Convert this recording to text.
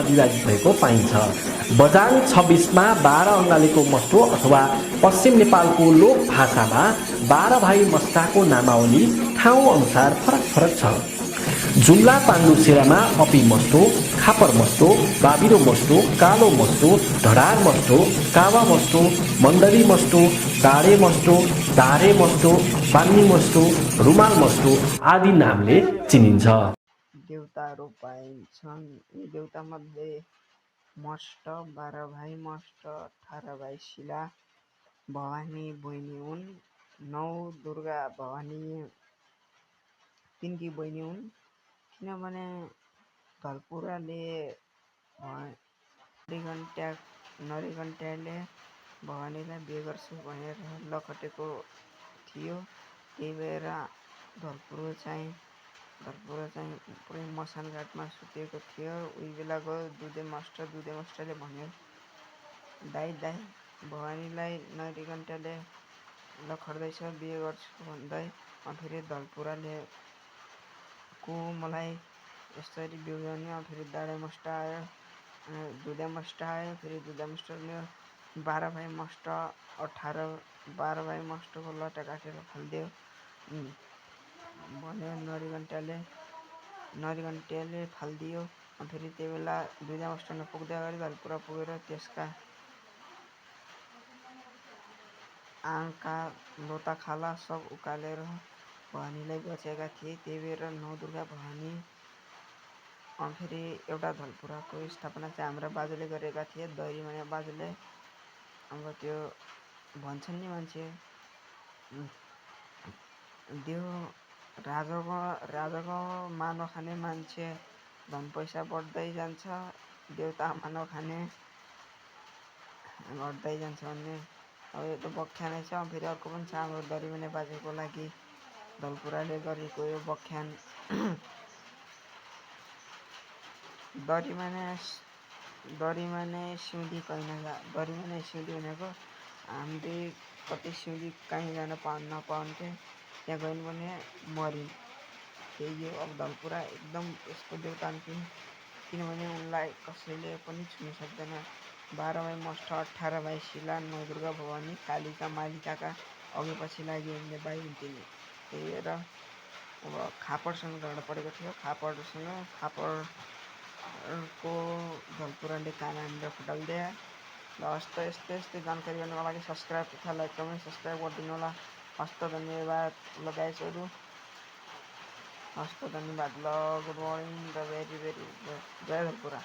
विभाजित भएको पाइन्छ। बझाङ 26मा 12 अङ्गालेको मस्टो अथवा पश्चिम नेपालको लोक भाषामा 12 भाइ मस्टाको नामावली ठाउँ अनुसार फरक फरक छ। जुम्ला पाण्डुसेरामा अपी मस्टो, खापर मस्टो, बाबिरो मस्टो, कालो मस्टो, ढडार मस्टो, कावा मस्टो, मण्डली मस्टो, दाडे मस्टो, दारे मस्टो, बान्नी मस्टो, रुमाल मस्टो आदि नामले चिनिन्छ। देवताहरू पाइन्छन्। यी देवतामध्ये मस्ट, 12 भाइ मस्ट, 18 भाइ शिला भवानी बहिनी हुन्। 9 दुर्गा भवानी तिनकी बहिनी हुन्, किनभने धलपुराले नरिघन्ट्याले भवानीलाई बिहे गर्छु भनेर लखटेको थियो। त्यही भएर धलपुरा चाहिँ पुरै मसान घाटमा सुतेको थियो। उही बेलाको दुधे मस्टले भन्यो, दाइ भवानीलाई नरिघन्ट्याले लखट्दैछ, बिहे गर्छु भन्दै। फेरि धलपुराले को मलाई यसरी बिहे गर्ने। फेरि दाडे मस्ट आयो, दुधे मस्ट आयो। फेरि दुधे मस्टले 12 भाइ मस्ट 12 भाइ मस्टको लट्टा काटेर फालिदियो भन्यो नरिघन्ट्याले फालिदियो। फेरि त्यही बेला दुधे मस्ट नपुग्दै अगाडि धलपुरा पुगेर त्यसका आँखा लोताखाला सब उकालेर भवानीलाई बचाएका थिए। त्यही भएर 9 दुर्गा भवानी। फेरि एउटा धलपुराको स्थापना चाहिँ हाम्रा बाजेले गरेका थिए, दरिमाया बाजेले। अब त्यो भन्छन् नि मान्छे, त्यो राजाको मानो खाने मान्छे धन पैसा बढ्दै जान्छ, देउता मानो खाने घट्दै जान्छ भन्ने। अब यो त बख्यानै छ। फेरि अर्को पनि छ हाम्रो दरिमाने बाजेको लागि धलपुराले गरेको यो बख्यान। दरिमाने सिउँदी कहीँ जा। दरिमाने सिउँदी भनेको हामीले कतै सिउँदी कहीँ जान नपाउँथे, त्यहाँ गयौँ भने मरिन्। त्यही हो। अब धलपुरा एकदम यसको देउता किनभने उनलाई कसैले पनि छुन सक्दैन। 12 भाइ मस्ट, 18 भाइ शिला, 9 दुर्गा भवानी, कालिका मालिकाका अघि पछि लागि हिँड्ने बाई हुन् तिनी। त्यही भएर अब खापरसँग झगडा परेको थियो। खापरको धलपुराले कान हानेर फुटालिदिए। ल हस्त यस्तै जानकारी गर्नुको लागि सब्सक्राइब तथा लाइक कमेन्ट सब्सक्राइब गरिदिनु होला। हस्त धन्यवाद ल गाइसहरू, हस्त धन्यवाद ल। गुड मर्निङ र भेरी भेरी जय धलपुरा।